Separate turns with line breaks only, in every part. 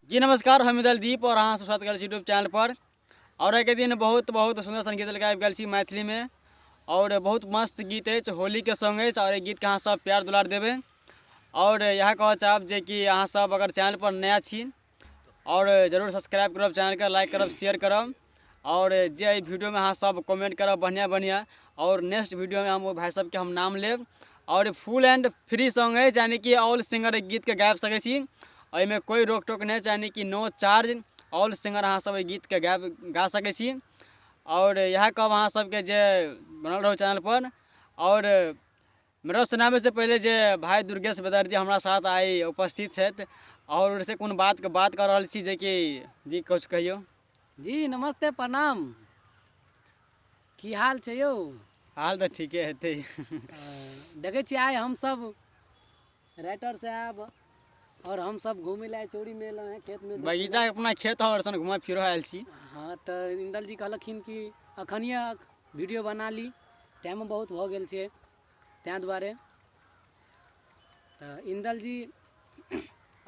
जी नमस्कार, हम दलदीप और अहाँ सब स्वागत करै छी यूट्यूब चैनल पर। और एक दिन बहुत बहुत सुंदर सन गीत लऽ आबि गेल छी मैथिली में और बहुत मस्त गीत अछि, होली के सॉन्ग अछि और एहि गीत के अहाँ सब प्यार दुलार देबै। और इएह कहऽ चाहब जे कि अहाँ सब अगर चैनल पर नया छी और जरूर सब्सक्राइब करब चैनल के, लाइक करब, शेयर करब और जे एहि वीडियो में अहाँ सब कमेंट करब बढ़िया बढ़िया और नेक्स्ट वीडियो में हम ओहि भाई सबके हम नाम लेब। और फुल एंड फ्री सॉन्ग अछि, यानी कि ऑल सिंगर एहि गीतके गाबि सकै छी, एहिमे कोइ रोक टोक नहि, यानी कि नो चार्ज, ऑल सिंगर अहाँ सब एहि गीतके गा सकै छी। और इएह कहब अहाँ सबके जे बनल रहू चैनल पर। और मेरा सुनाबै से पहिले जे भाई दुर्गेश बेदर्दी हमरा साथ आइ उपस्थित छथि और से कोनो बात बात कऽ रहल छी जेकि जी किछु कहियौ।
जी नमस्ते, प्रणाम, की हाल छै यौ?
हाल तऽ ठीके हेतै।
देखै छियै आइ हमसब राइटर साहब और हमसब घूमै लए चौरी में एलहुँ हेँ, खेत में
बगीचा अपना खेत और सन घुमा फिरो आयल छी।
हाँ, तऽ इंदल जी कहलखिन कि अखनिये वीडियो बना ली, टाइम बहुत भऽ गेल छै ताहि दुआरे। तऽ इंदल जी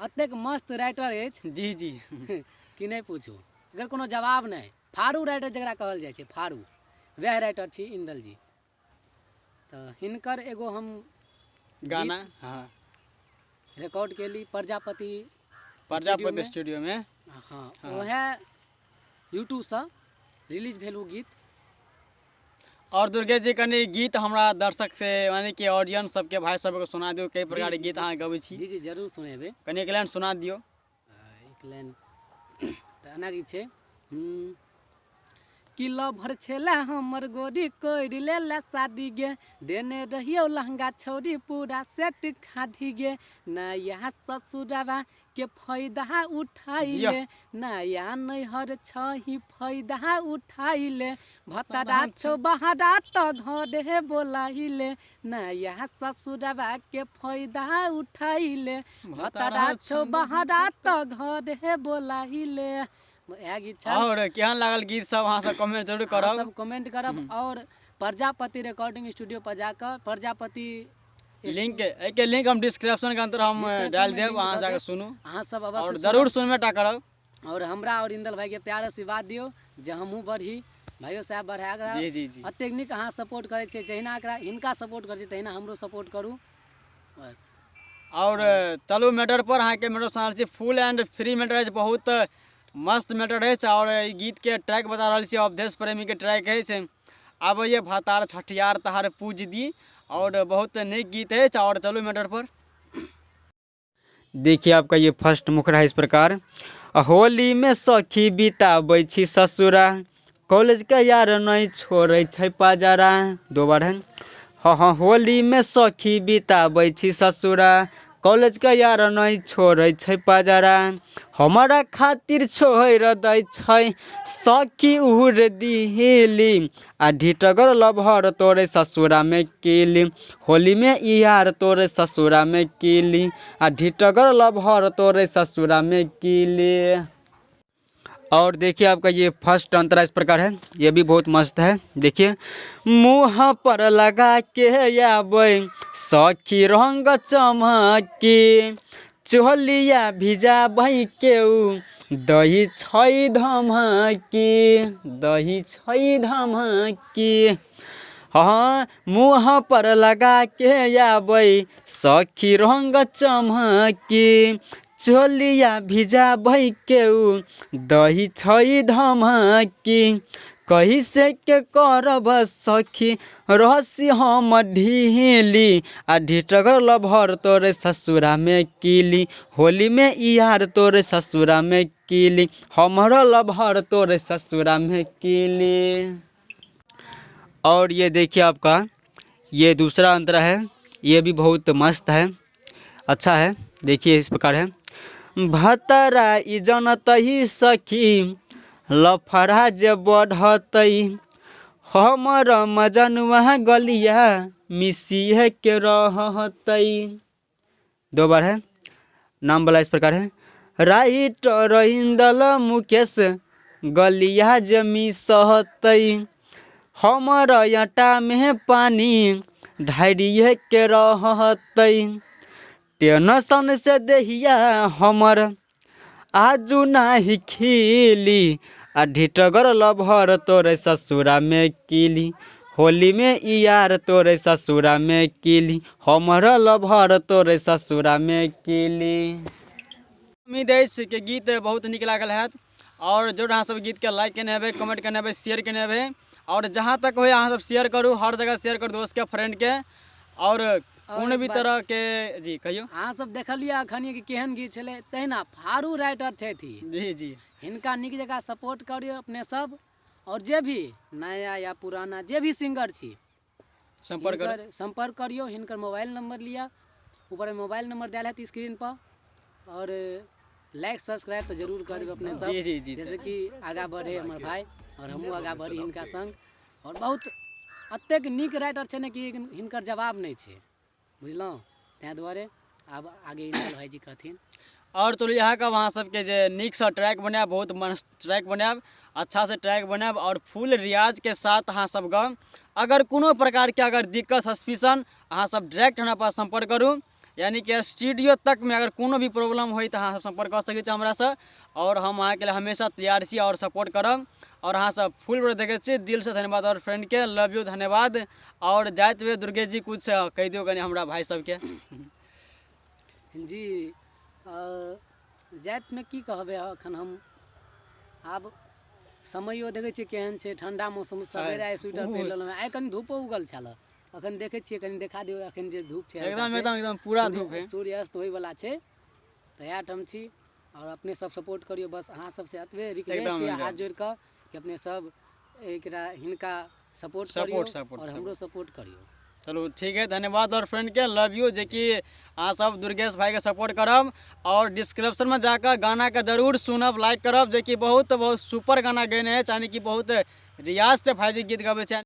एतेक मस्त राइटर अछि।
जी जी
कि नहि पूछू, एकर कोनो जवाब नहि। फारू राइटर जकरा कहल जाइ छै, फारू, वएह राइटर छी इंदल जी। तऽ हिनकर एगो हम
गाना हाँ
रिकॉर्ड केली प्रजापति
प्रजापति स्टूडियो में।
हाँ, वएह यूट्यूबसँ रिलीज भेल ओ गीत।
और दुर्गेश जी कनि गीत हमरा दर्शक से यानी कि ऑडियंस सबके भाई सबके सुना दियौ, कई प्रकार के गीत अहाँ गबै छी।
जी जी जरूर सुनेबै,
कनि एक लाइन सुना दियौ।
एक लाइन तऽ एना गीत छै। कि लभर छेला हमर गोरी कोरि लेला शादी गे, देने रहियौ लहंगा छौरी पूरा सेट खाधी गे, नया ससुरवा के फायदा उठाई ले, नया नैहर छही फायदा उठाई ले, भतरा छौ बहरा तऽ घरे बोलाई ले, नया ससुरवा के फायदा उठाई ले, भतरा छौ बहरा तऽ घरे बोलाई ले। इएह गीत छल।
और केहन लागल गीत सब अहाँ सब कमेंट जरूर करब,
सब कमेंट करब। और प्रजापति रिकॉर्डिंग स्टूडियो पर जाकऽ प्रजापति
लिंक एहिके लिंक हम डिस्क्रिप्शन के अंदर हम डाल देब, अहाँ जाके सुनू,
अहाँ सब अवश्य
और जरूर सुनबे टा करब।
और हमरा और इंदल भाई के प्यार आशीर्वाद दियौ जे हमहूँ बढ़ी, भाइयो साहब बढ़ा कऽ।
जी जी जी
एतेक नीक अहाँ सपोर्ट करै छियै, जहिना एकरा हिनका सपोर्ट करै छियै तहिना हमरो सपोर्ट करू बस।
और चलू मैटर पर, अहाँके मैटर सुना छी, फुल एंड फ्री मैटर अछि, बहुत मस्त मैटर अछि। और एहि गीत के ट्रैक बता रहल छी, अवधेश प्रेमी के ट्रैक अछि, आबैये भातार छठियार तहार पूज दी, और बहुत नीक गीत अछि। और चलू मैटर पर। देखिए आपका ये फर्स्ट मुखड़ा इस प्रकार। होली में सखी बिताबै छी ससुरा, कॉलेज के यार नहीं छोड़ै छै पजरा। दो बार है। हाँ हाँ, होली में सखी बिताबै छी ससुरा, कॉलेज के यार नहीं छोड़ै छै पजरा, हमारा खातिर छोड़ि दै छै सखी उड़ दिली, आ ढिटगर लभर तोरे ससुरा में कीली, होली में यार तोरे ससुरा में कीली, आ ढिटगर लभर तोरे ससुरा में कीली। और देखिए आपका ये फर्स्ट अंतरा इस प्रकार है, ये भी बहुत मस्त है। देखिए, मुँह पर लगा के आबै सखी रंग चमकी, चोलिया भिजाबै केउ दही छै धमकी, दही छै धमकी। हाँ, मुँह पर लगा के आबै सखी रंग चमकी, चोलिया भिजाबै केउ दही छै धमकी, कही से के करब सखी रहस्य हम ढीली, आ ढिटगर लभर तोरे ससुरा में कीली, होली में यार तोरे ससुरा में कीली, हमरो लभर तोरे ससुरा में कीली। और ये देखिए आपका ये दूसरा अंतरा है, ये भी बहुत मस्त है, अच्छा है। देखिए इस प्रकार है। भतरा ई जनतही सखी लफड़ा जे बढ़तै, हमर मजनुआ गलिया मिसिए के रहतै। दो बार है, नाम वाला इस प्रकार है। राइटर इंदल मुकेश गलिया जे मिसहतै, हमर आटा में पानी ढारिए के रहतै, टेंशन से देहिया हमर आजू नाही खिली, आ ढिटगर लभर तोरे ससुरा में किली, होली में ई यार तोरे ससुरा में किली, हमर लभर तोरे ससुरा में किली। उम्मीद अछि कि गीत बहुत नीक लागल हैत और जरूर अहाँ सब गीत के लाइक केने हेबै, कमेंट केने हेबै, शेयर केने हेबै और जहाँ तक होय अहाँ सब शेयर करू, हर जगह शेयर करू दोस्त के, फ्रेंड के। और कोनो भी तरह के जी कहियो।
अहाँ सब देखलियै अखन कि केहन गीत छलै, तहिना फारू राइटर छथि।
जी जी,
हिनका नीक जकाँ सपोर्ट करियौ अपने सब, और जे भी नया या पुराना जे भी सिंगर छी संपर्क करियौ। हिनकर मोबाइल नंबर लिअ, ऊपर मोबाइल नंबर देल हैत स्क्रीन पर, और लाइक सब्सक्राइब तो जरूर कर देबै अपने सब।
जी जी जी,
जैसे कि आगा बढ़े हमर भाई और हमहूँ आगा बढ़ी हिनका संग। और बहुत अतेक नीक राइटर छै ने कि हिनकर जवाब नहि छै, बुझलहुँ? ताहि दुआरे आब आगे हिनकर भाईजी कहथिन।
और चलू इएह कहब अहाँ सबके जे नीकसँ ट्रैक बनायब, बहुत मस्त ट्रैक बनायब, अच्छासँ ट्रैक बनायब और फुल रियाजके साथ अहाँ सब गाउ। अगर कोनो प्रकारके अगर दिक्कत सस्पिशन अहाँ सब डायरेक्ट हमरा पास सम्पर्क करू, यानी कि स्टूडियो तक में अगर कोनो भी प्रॉब्लम होय तऽ अहाँ सब सम्पर्क कऽ सकै छी हमरासँ, और हम अहाँके लिए हमेशा तैयार छी और सपोर्ट करब। और अहाँ सब फुल वीडियो देखै छी, दिलसँ धन्यवाद और फ्रेंडके लव यू धन्यवाद। और जाइत हुए दुर्गेश जी कुछ कहि दियौ कनि हमरा भाई सबके।
जी जातिमे की कहबै, अखन हम आब समयो देखै छियै केहन छै, ठंडा मौसम, सवेरे आइ स्वेटर पहिर लेलहुँ, आइ कनि धूपो उगल छल, अखन देखै छियै कनि देखा दियौ अखन जे धूप छै,
एकदम एकदम एकदम पूरा धूप है,
सूर्यास्त होइवला छै। तऽ इएह ठाम छी और अपने सब सपोर्ट करियौ, बस अहाँ सबसे एतबे रिक्वेस्ट यऽ हाथ जोड़ि कऽ कि अपने सब एकरा हिनका सपोर्ट करियौ और हमरो सपोर्ट करियौ।
चलू ठीक है, धन्यवाद और फ्रेंड के लव यू, जे कि अहाँ सब दुर्गेश भाई के सपोर्ट करब और डिस्क्रिप्शन में जाकर गाना के जरूर सुनब, लाइक करब, जे कि बहुत बहुत सुपर गाना गेने है, यानी कि बहुत रियाज से भाईजी गीत गबै छै।